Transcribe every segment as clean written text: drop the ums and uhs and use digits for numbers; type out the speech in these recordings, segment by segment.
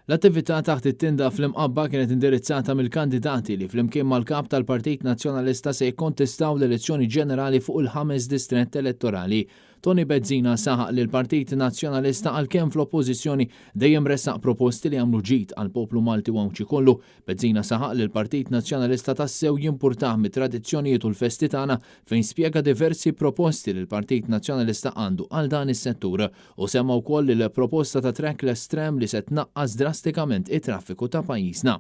L-attività taħt it-tinda fl-Imqabba kienet indirizzata mill-kandidati li flimkien mal-Kap tal-Partit Nazzjonalista se jikkontestaw l-elezzjoni ġenerali fuq il-ħames distrett elettorali. Toni Bezzina saħaq li l-Partit Nazzjonalista għalkemm fl-Oppożizzjoni dejjem ressaq proposti li jagħmlu ġid għall-poplu Malti u Għawdxi kollu. Bezzina saħaq li l-Partit Nazzjonalista tassew jimpurtah mit-tradizzjonijiet u l-festi tagħna fejn spjega diversi proposti li l-Partit Nazzjonalista għandu għal dan is-settur. Hu semma wkoll il-proposta ta' trackless tram li se tnaqqas drastikament it-traffiku ta' pajjiżna.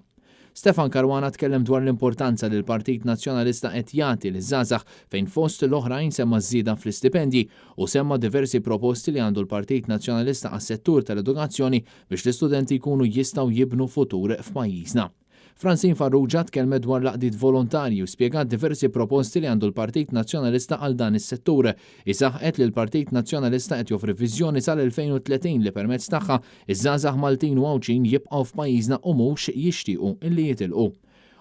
Stefan Caruana tkellem dwar l-importanza li l-Partit Nazzjonalista qed jagħti liż-żgħażagħ fejn fost l-oħrajn semma ż-żieda fl-istipendji u semma diversi proposti li għandu l-Partit Nazzjonalista għas-settur tal-edukazzjoni biex l-istudenti jkunu jistgħu jibnu futur f'pajjiżna. Francine Farrugia tkellmet dwar l-għaqdiet volontarji u spjegat diversi proposti li għandu l-Partit Nazzjonalista għal dan is-settur. Hi saħqet li l-Partit Nazzjonalista qed joffri viżjoni sal-2030 li permezz tagħha ż-żgħażagħ Maltin u Għawdxin jibqgħu f'pajjiżna u mhux jixtiequ li jitilqu.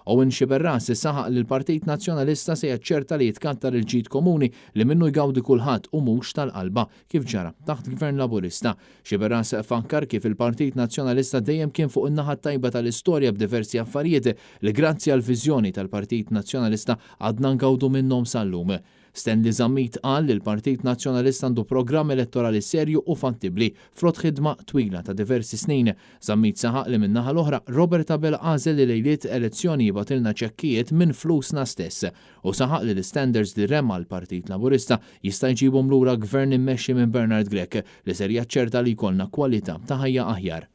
Owen Sciberras saħaq li l-Partit Nazzjonalista se jaċċerta li jitkattar il-ġid komuni li minnu jgawdi kulħadd u mhux tal-qalba kif ġara taħt Gvern Laburista. Sciberras fakkar kif il-Partit Nazzjonalista dejjem kien fuq in-naħa t-tajba tal-istorja b'diversi affarijiet li grazzi għall-viżjoni tal-Partit Nazzjonalista għadna ngawdu minnhom sal-lum. Stanley Zammit qal li l-Partit Nazzjonalista għandu programm elettorali serju u fattibbli, frott ħidma twila ta' diversi snin. Zammit saħaq li min-naħa l-oħra, Robert Abela għażel li lejliet elezzjoni jibgħatilna ċekkijiet minn flusna stess. Hu saħaq li l-istandards li rema l-Partit Laburista jista' jġibhom lura Gvern immexxi minn Bernard Grech li ser jaċċerta li jkollna kwalità ta' ħajja aħjar.